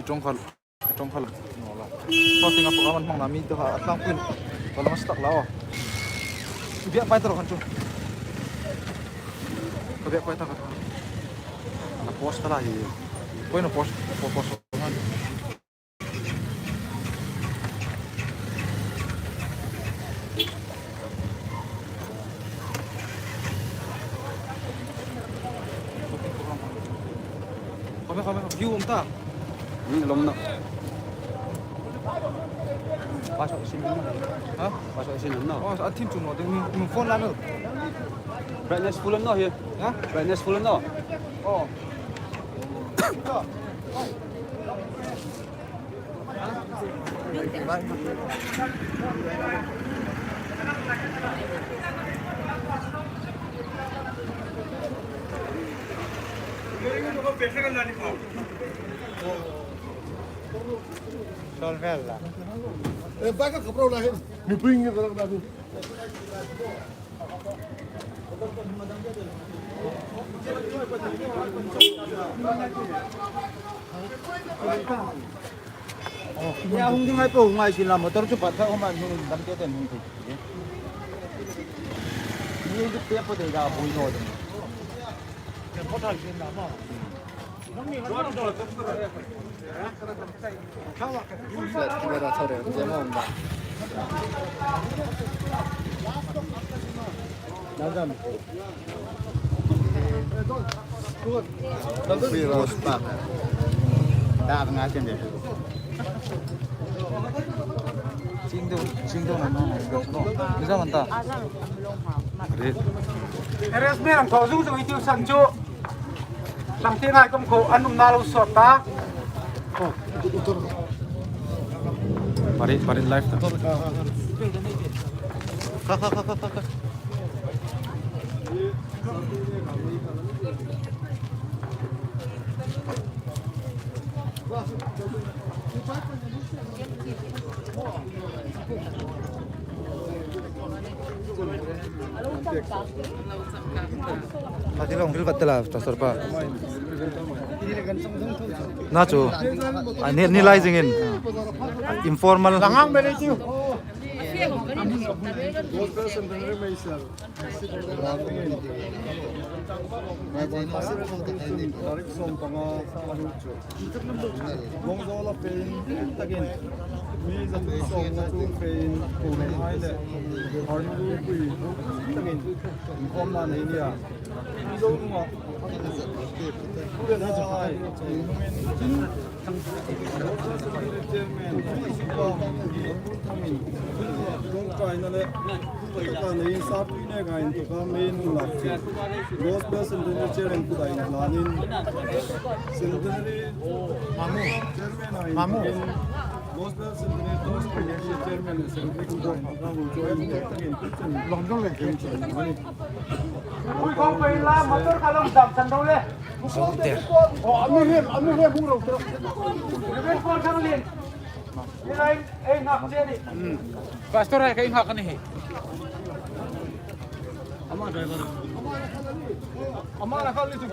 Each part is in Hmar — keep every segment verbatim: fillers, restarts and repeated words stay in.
Ṭawng kha, ṭawng kha. No la. Saw tieng a program an hmang na mi te kha a tlangpuiin. Ka la ma stak la o. Biak pai ta ro khan chu. Ka biak pai ta ka. Na post ta la hi. Koi na post, post, post. Khawm e, khawm e, khawm e. View um ta. Hmm, lawm naw. Password sin naw. Ha? Password sin naw. Oh, a thim chu naw ding, mi, mi phone la naw. Brightness full naw hi. Ha? Brightness full naw. Oh. Sawl vel la. Eh, ba ka khawp ro la hin. Mi pui ngi ka ro la hin. Ya hung ding ai po, hung ai sien la, motor chu pat kha um an hung dam te ten hung thei. Ni duk te po te da bui no ding. Flash camera thore, je mo unda. Nagam. Free Rose Park. Da nga chen de. Ching do, ching do na na. Ni za man ta. Re. Harassment ang thaw zung zung i tiu san chu. Lam te ngai kom ko an um na lo sawt ta. Parit, parit live ta. Ka, ka, ka, ka, ka. Ati long bil vat tela, Pastor pa. Na chu, a ni, ni lai zingin. Informal. Langang beri tiu. Tarik sawm panga a lut chu. Vawngzawl a fe in takin, mi za tu sawm nga chu fe in, ko hai le, har nu pui takin, inkhawmna nei nia. Zo nunga. Ai, Chairman, Ṭawngṭaina le, taka nei in Sartui neka inthawka mei an lak chu. Gospel Centenary Chairman kuta inhlanin, Centenary Chairman a inthawkin, Gospel Centenary Trust Committee Chairman le Secretary kuta inthawka hung chawi in takin, Lawm dong le. Ui, kawng pei la, motor ka lawm dam san dong le. Sawm te. Oh, a mi hrim, a mi hrim hung ro te. Reverend Paul Thang Lin. Ni lai, ei, ngak che ni. Pastor hai ka ngak ni hi. Ama driver. Ama la kal ni chu.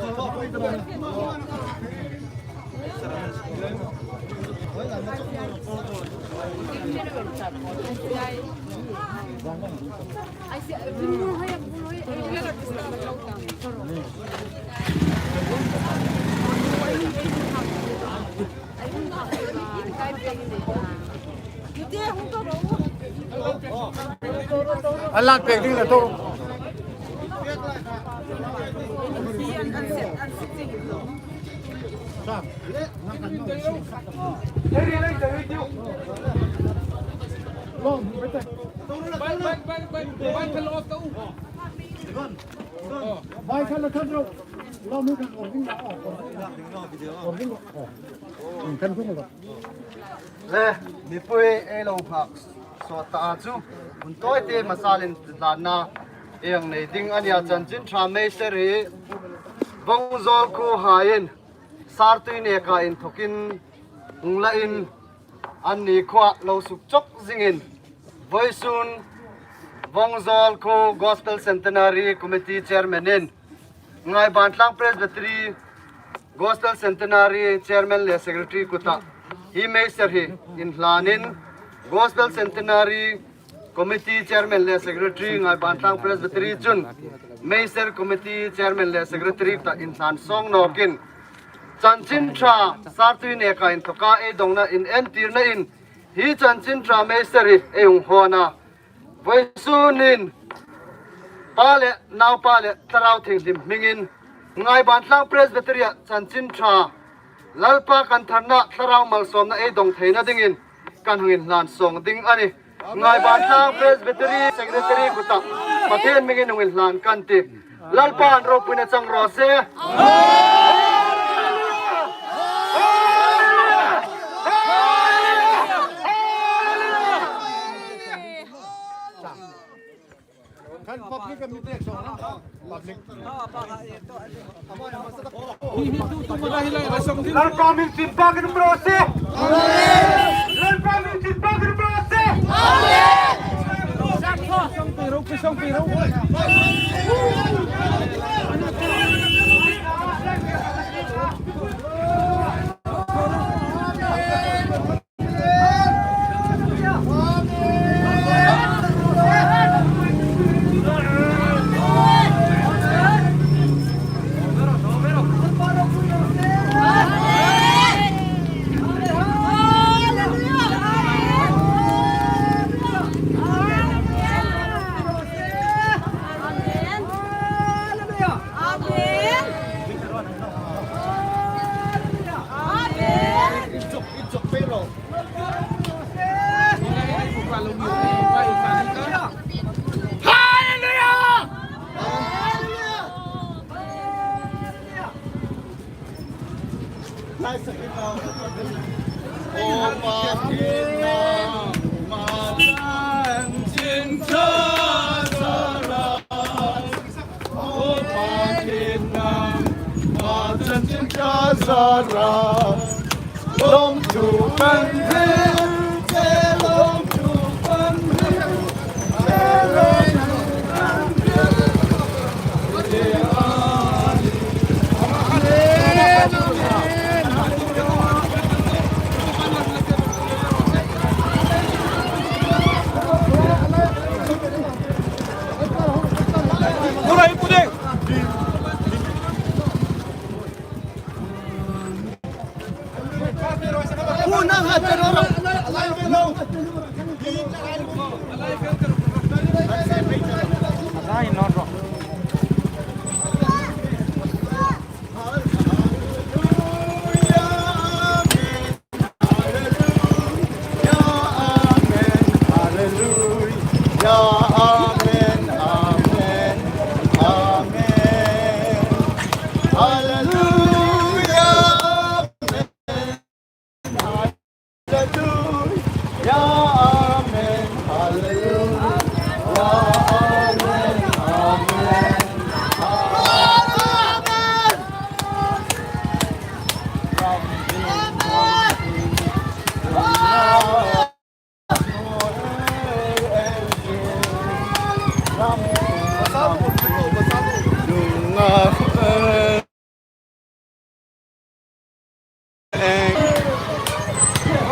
A lan pek ding la to. Le, mipui ei lo phak sawt ta a chu, hun tawi te masal intlanna ei nei ding a nia. Chanchin Ṭha Meister hi Vawngzawl khuo haiin Sartui neka inthawkin hung la in, anni khuo lo suk chawk zingin, vawisun Vawngzawl khuo Gospel Centenary Committee Chairman in Ngaibantlang Presbytery Gospel Centenary Chairman le Secretary kuta Hi meiser hi inhlanin Gospel Centenary Committee Chairman le Secretary Ngaibantlang Presbytery chun meiser Committee Chairman le Secretary ta inhlan sawng nawkin chanchin ṭha sartui neka inthoka ei dongna inentirna in hi chanchin ṭha meiser hi ei hung hawn a. Vawisun hin Pa le Naupa le Thlarau Thienghlim hmingin Ngaibantlang Presbytery-a chanchin ṭha Lalpa kan tharna thlarau malsawmna ei dong theina dingin kan hung inhlan sawng ding a nih. Ngaibantlang Presbytery Secretary kuta Pathien hmingin hung inhlan kan tih. Lalpan ropuina chang raw se. Kan public a mi tek sawng na. Public. Lalpa min tin pa kan um raw se. Lalpa min tin pa kan um raw se.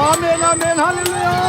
Amen, amen, hallelujah.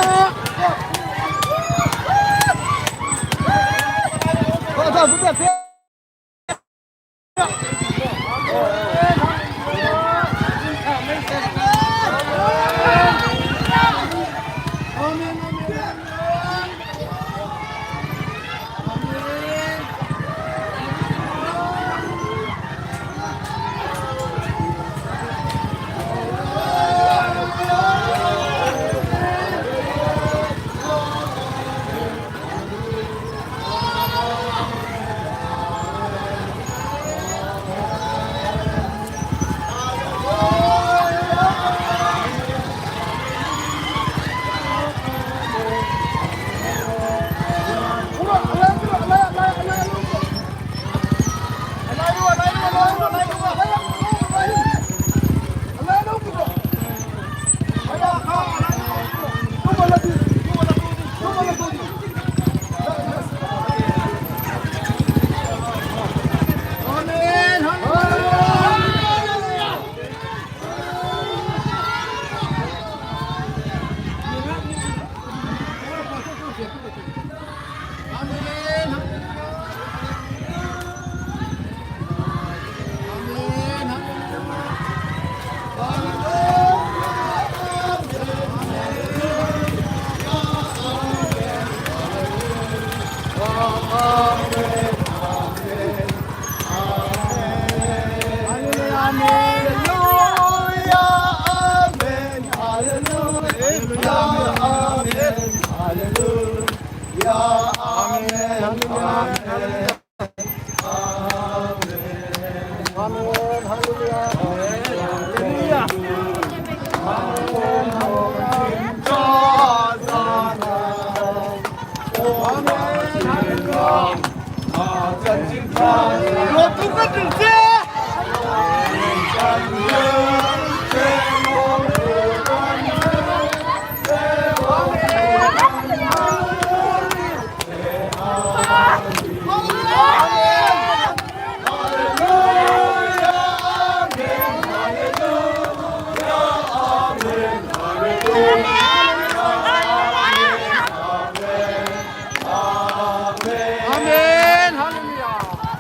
Amen. Hallelujah.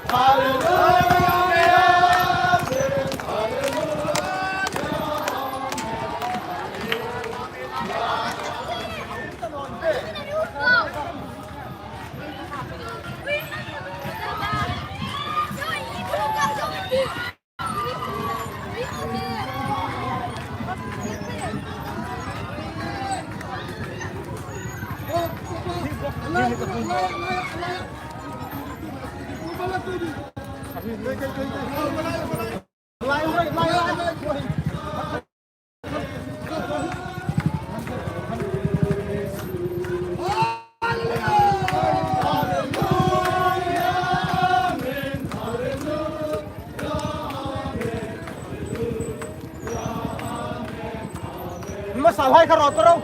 Hallelujah. Masa hai ka rot ro.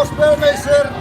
Gospel message.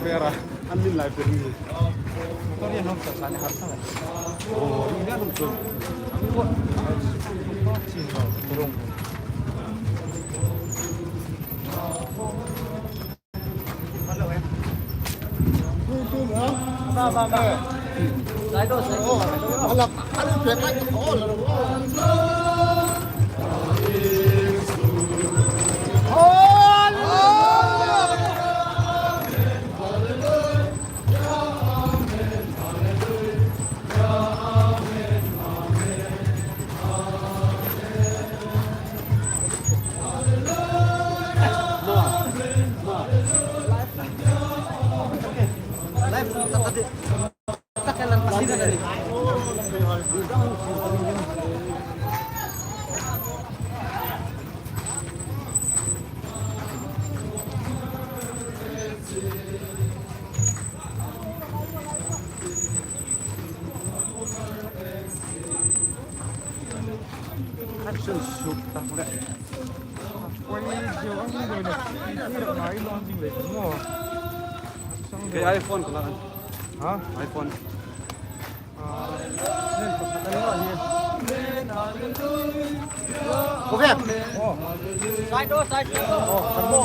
Pera, an min lai pera ni. Motor hi an hawng sa sa ni har sa lai. Oh, ni an hawng sa. Action shoot tak le. Kei iPhone ka la. Ha? iPhone. Ah. Ko ve. Oh. Side o, side o. Oh, kan mo.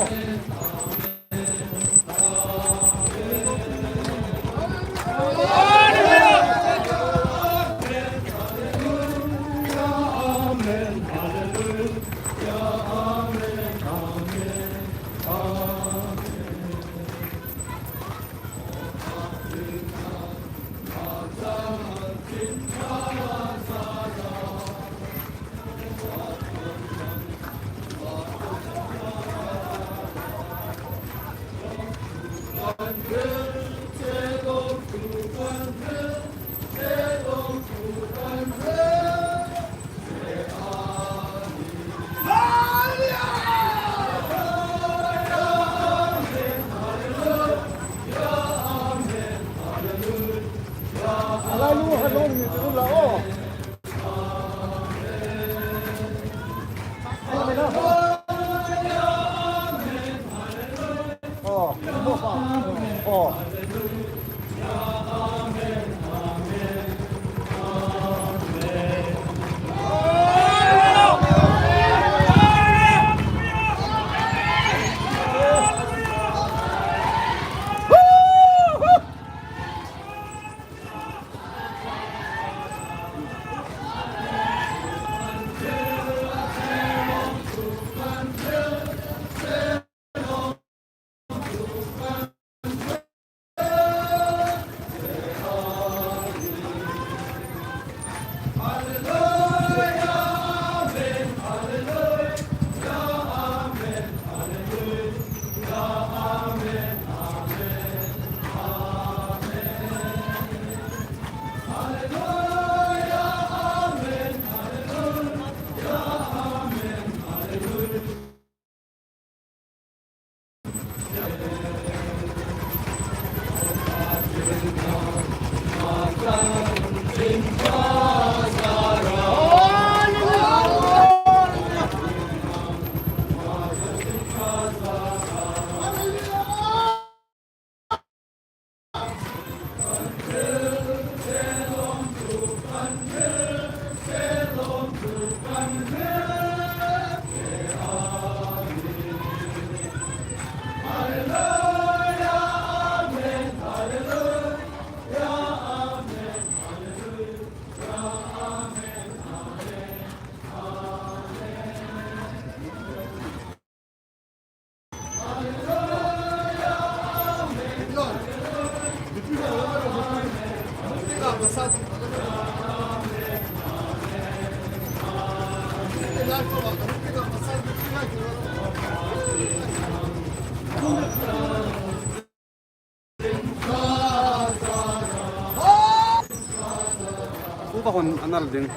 Kuba hon an nal ding.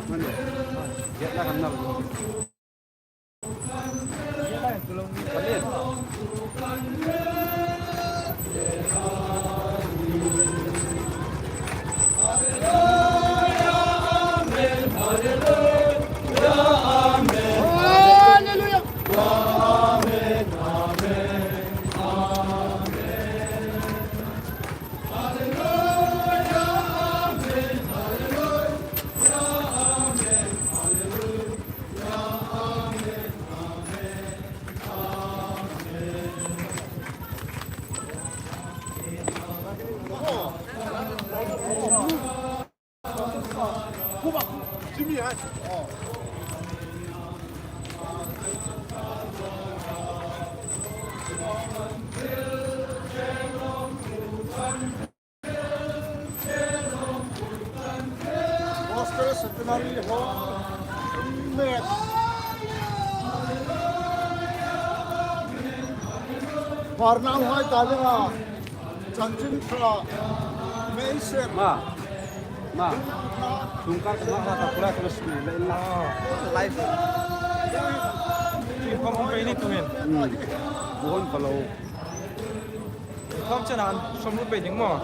Mani. Get la kan nal. Hallelujah. Hmarnau hai ta le nga. Chanchin Ṭha. Mei ser. Ma. Ma. Ṭhungkar ka ma ha ta kura ka sui le la. Live. Ki pawm pei ni tumin. Hmm. Buon ka lo. Khawm chen an sawm rup pei ding maw?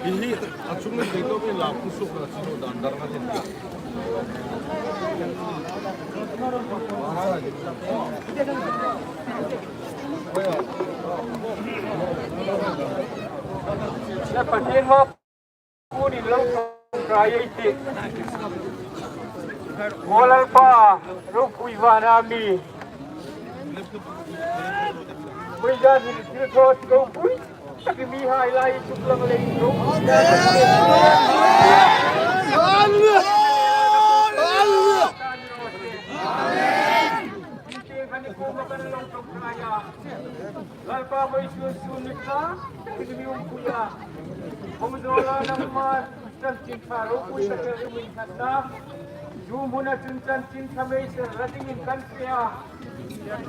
Hi hi, a chung le dei to ke la pu suk na chi lo dan dar na te. Le Pathien hma puon in lo ṭawngṭai ei tih. Aw Lalpa, ropui vana mi. Vawisun hin thil thaw ropui tak mihai lai suklang leiin ropui. Lalpa, vawisun sun ni tla tak mi umpui a. Hung zo la nangma chanchin ṭha ropui tak el ring in khat na. Chu hmuna chun chanchin ṭha mei sel ra dingin kan fe a.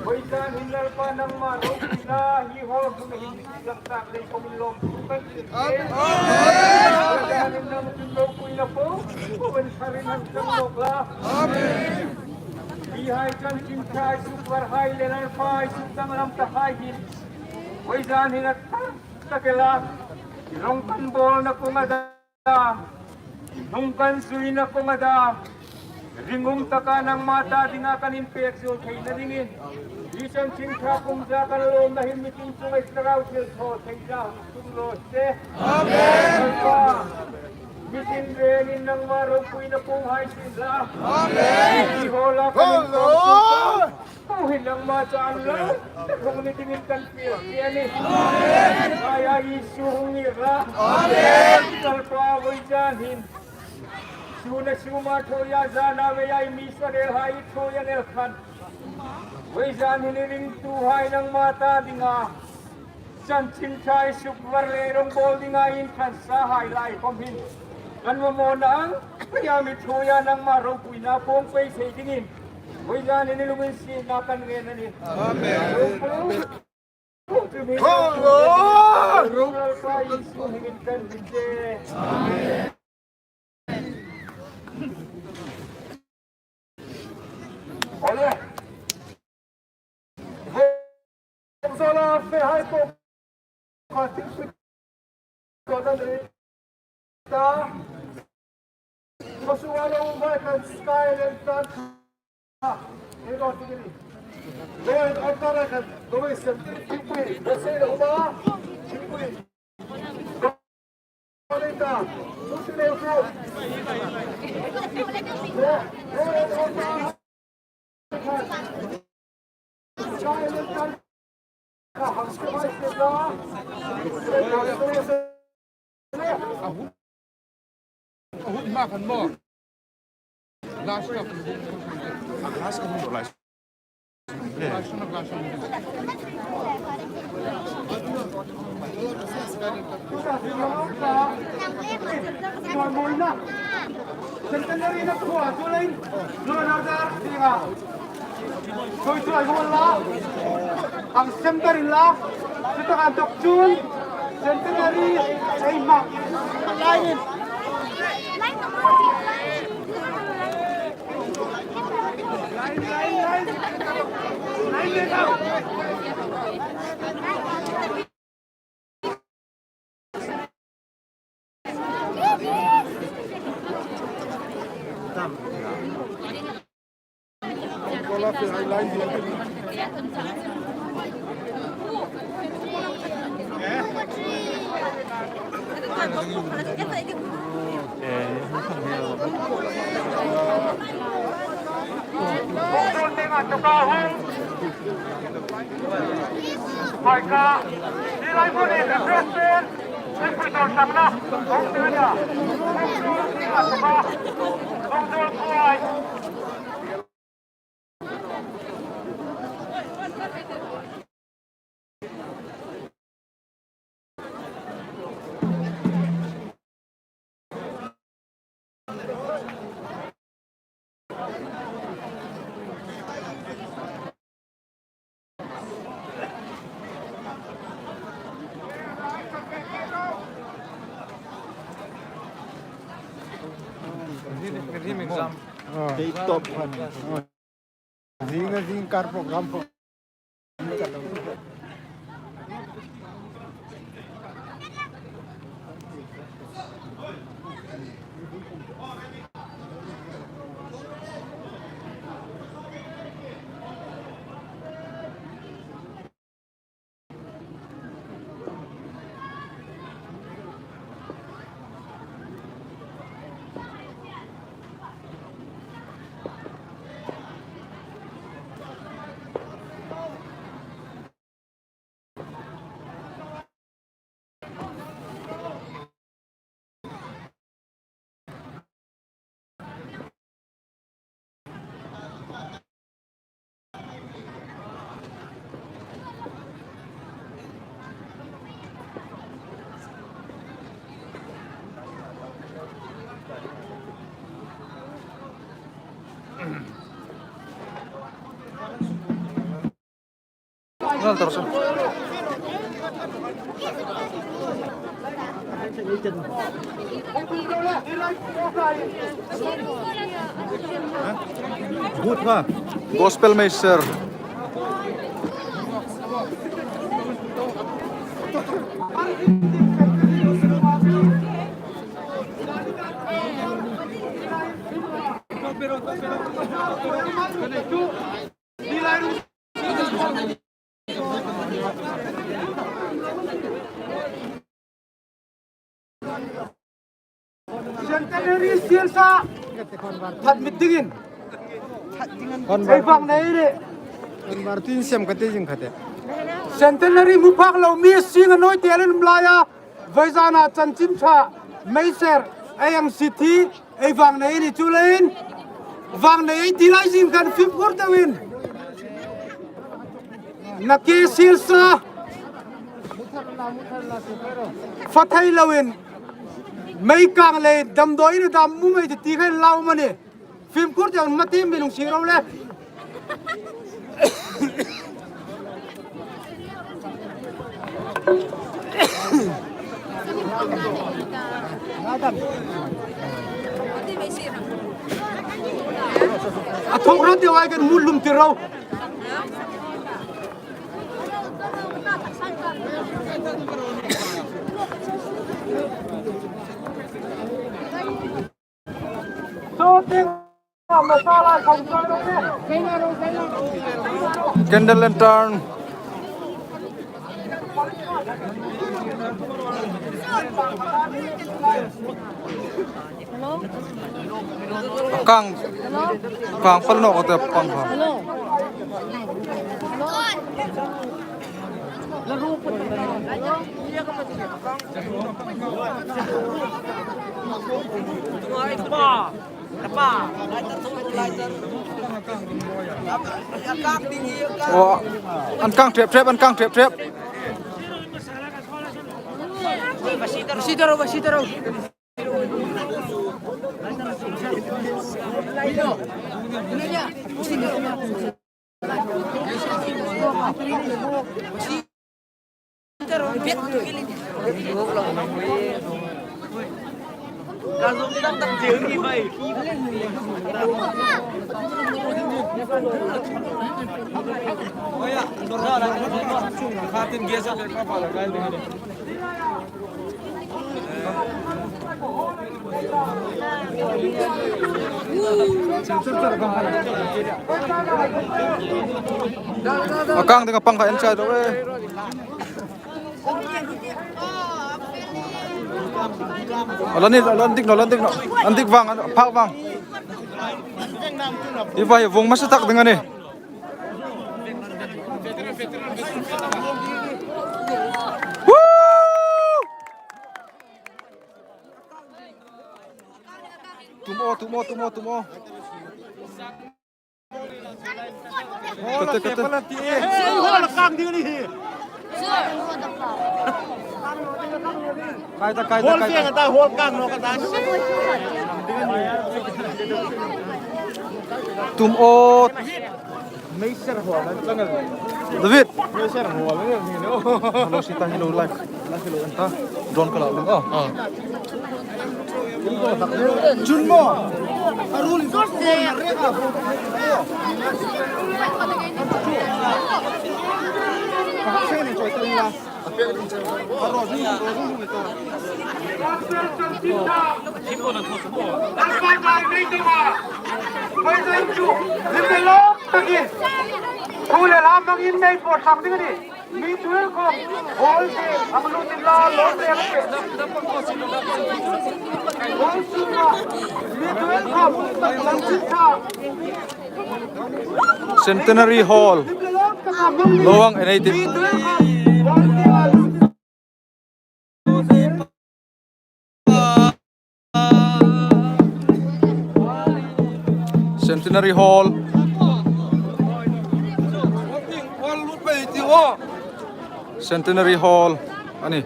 Vawisun hin Lalpa nangma ropuina hi hall hmuna hin sak tak lei khawmin lawmthu kan hril. Vawisun hin nang chun ropuina po, po kan tharin han chang nawk la. Amen. Mihai chanchin ṭha sukvarhai le Lalpa sukdanglam tahai hin. Vawisun hin a tak tak el a. Rawng kan bawlna kawng a dam. Hnung kan zuina kawng a dam. Ringum taka nangma ta dinga kan inpek zuol theina dingin. Hi chanchin ṭha kum za kan lawmna hin mi tin chunga i Thlarau thilthaw thei za tum lo se. Amen. Lalpa, mi tin rengin nangma ropuina puonghai sin la. Amen. Hi hall-a kan inpek zuol. Aw hin nangma chan lo, hung ni dingin kan fiel ṭhe a nih. Amen. Aia Isu hung ni la. Amen. Lalpa, vawisun hin. Suna suma thaw a, zana ve a, i mi sarel hai thaw a nel khan. Vawisun hin i ringtuhai nangma ta dinga. Chanchin ṭha sukvar le rawng bawl dinga inthansahai lai khawm hin. Kan mamaw nang, pei a mi thaw a nangma ropuina puong pei thei dingin. Vawisun hin i lunginsietna kan ngen a nih. Amen. Ropui. Ropui. Ropui. Lalpa Isu hmingin kan ring che. Amen. Ole. Zala fe hai po. Ka ti su. Ka ta le. Ta. Ko su wa lo vai kan sky le ta. E lo ti ni. Lo en ta ra kan. Lo en sem ti pui. Lo se lo ba. Ti pui. A hut, a hut hma kan maw. Glass ka hung dawh lai. Glass na glass. Centenary na khua chu lein, Lord Nazar dinga. Sawi chu ai hol la. Ang sem ta rin la. Chu taka dawk chun Centenary ei hma. Lai in. Take top one. Zing a zing kar program po. Gospel Meister. Centenary sielsa that mit dingin. Ei vang nei le. Convertin siam ka te jing ka te. Centenary mu phak lo mi sing a noi te len mlaia. Vawisuna chanchin ṭha mei ser ei ang si thi ei vang nei ni chu leiin vang nei ei ti lai zing khan fimkhur deuin. Na ke sielsa fa thei loin mei kang le damdawi ni dam mu mei ti khen lau mani. Fimkhur deuin ma ti mi nung si ro le. A thok rat deu ai kan mu lum ti ro. Candle lantern. Kang, kang pal no ko te pang ha. Aw, an kang ṭhep ṭhep, an kang ṭhep ṭhep. A kang ding a pang kha en chai ro e. A la ni, a la dik naw, a la dik naw. A dik vang, a phak vang. Hi va hi vung hmasa tak ding a nih. Woo! Tum aw, tum aw, tum aw, tum aw. Kate, kate. Hol kang ding ni hi. Kai ta, kai ta, hol kai ta. Hol kang naw ka ta. Tum aw. Meiser hol an chang el. David. Meiser hol an el ni lo. Hello, sita, hello, live. Live, hello, enta. Drone ka la lum. Oh. Ah. Chun mo. Arul ko se reka. Ka se ni choi tang la. Centenary Hall. Lo ang N I T. Centenary Hall. Centenary Hall a nih.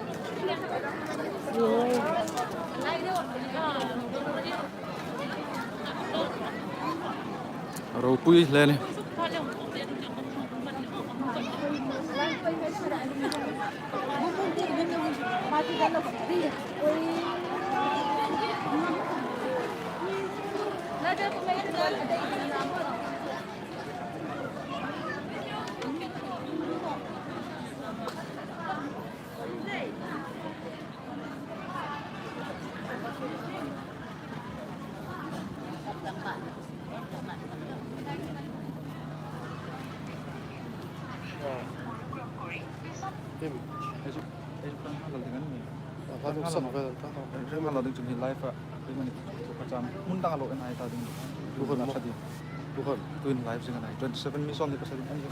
Ropui le ni. Tim. Ei chu, ei chu kan hal ding an ni. A hal ding sam kan ta. Kan hal ding chu hi live a. Ei mani chu ka cham. Hmun dang a lo en ai ta ding. Lu kan mo. Sa di. Lu kan. Tuin live zing an ai. Twenty seven mi sawm ni ka sa ding an ni.